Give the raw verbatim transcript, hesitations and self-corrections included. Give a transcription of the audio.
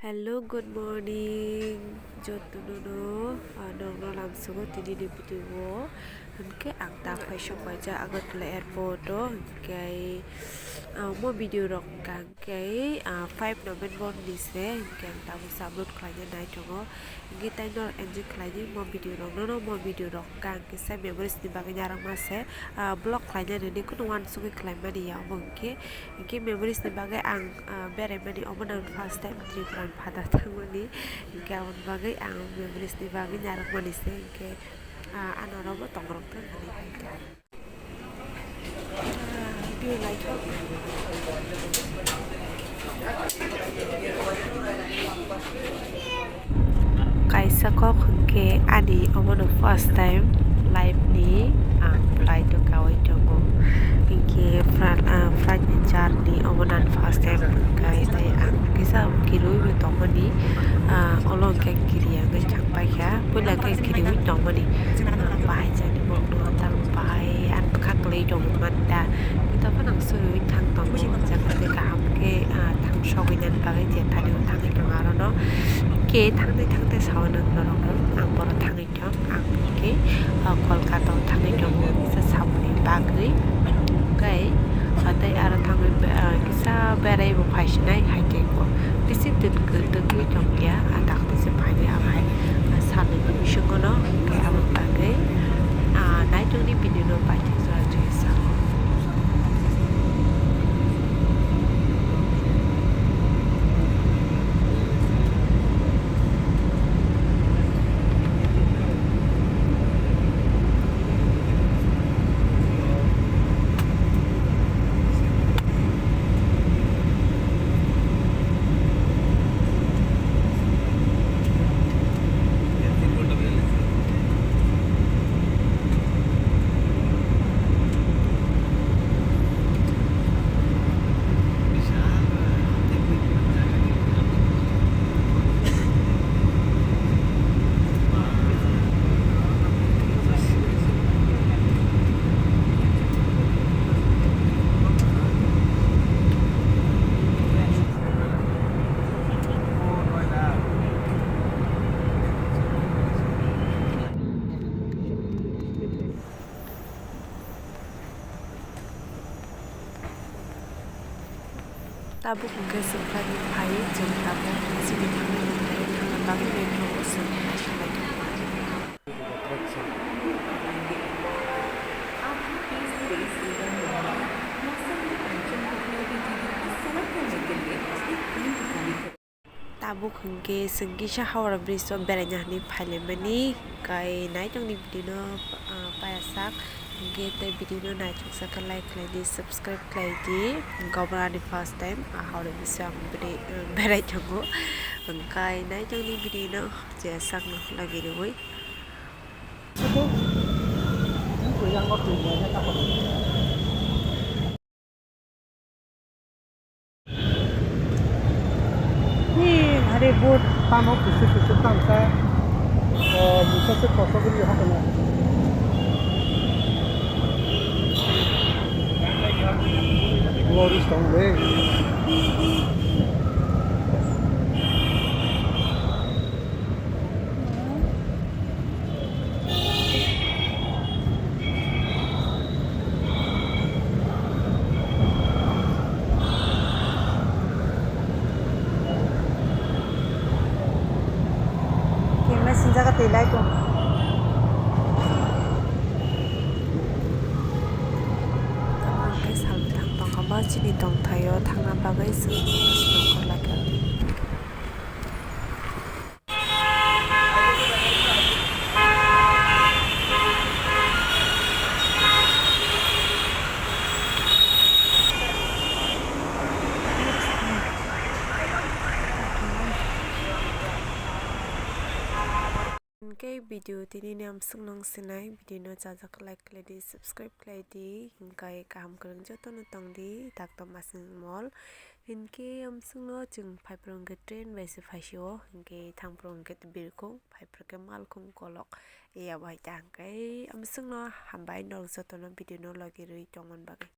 Hello, good morning. Jotono no, ah, nokno lamsogo tini ni video o. Hinkhe ang ta phai sok paijak Agartala airport o. Hinkhe, ah, mo video rok hwnkha hinkhe, ah, five November ni se. Hinkhe ang tabuk se upload khlaina nai tongo. Hinkhe tai norok enjoy khlaidi mo video rok, nono mo video rok hwnkha hinkhe memories ni bagwi narwkma se, ah, vlog khlaina nini kunu uansugwi khlaimani ya omo hinkhe. Hinkhe memories ni bagwi ang, ah, beraimani omo nang first time Tripura ni phataro thangmani. Hinkhe aboni bagwi ang memories ni bagwi narwkmani se hinkhe, ah, ano oro bo tongrok thang hinwi hai kha. Kaisa kok hwnkhe ani omono first time life ni ang flight o kaui tongo. Hinkhe flight, ah, flight ni journey omono ang first time hwnkhe tei ang kisa kirui bo tongmani, ah, olo hwnkhe kiri ya hwnkhe thang paikha, puila khe kiriui tongmani, ah, bahai jani bokno tamo bahai ang bwkha kwlwi tongmani da. Tei phano ang suriui thang tongo, jaga tei kaham khe, ah, thang sogwi nani bagwi je thani o thangwi tongo arono. Khe thangtwi thangtwi saui nang norokno ang boro thangwi thang, ang khe, ah, Kolkata o thangwi tongo kisa samungni bagwi. Khe, ah, tei aro thangwi be-, ah, kisa berai bo phaisinai hai tei bo bisi twk twk tongya, ah, dakti se phaini ah hai, ah, salni bisingo no, khe abo bagwi, ah, naitokni video no paithak jora jora sa. Tabuk hwnkhe chwng flight ni phai, chwng tabuk chini thangnaini phai, thangna bagwi metro o chwng naisalaikha. Tabuk hwnkhe chwng kisa Howrah Bridge o beraina hinwi phailaimani, kai naitokni video no, ah, payasak, hwnkhe tei video no naithoksa khe like khlaidi, subscribe khlaidi, hwnkhe obo ani first time, ah, Howrah Bridge o ang bere-, ah, berai tongo, hwnkhe naitokni video no je sakno lagi rwui. Ni hari bot tamo kusu kusu tamsa, o, busa se koso guri hakana. Lori song le. Kemla sinjak twi lai tong. Tei salbwthang tongkha ba chini tongthaio thangna bagwi chwng nokha lai kha. Hinkhe video tini ni amswk nung sinai video no chajak like khlaidi, subscribe khlaidi, hinkhe kaham kwrwng jotono tongdi, dakto masing mol. Hinkhe amswkno chwng phaiphuru hwnkhe train bai se phaisio, hinkhe thangphuru hwnkhe birkhung, phaiphuru khe malkhung kolok. Iya bai ta hwnkhe amswkno hambai norok jotono video no logi rwi tongmani bagwi.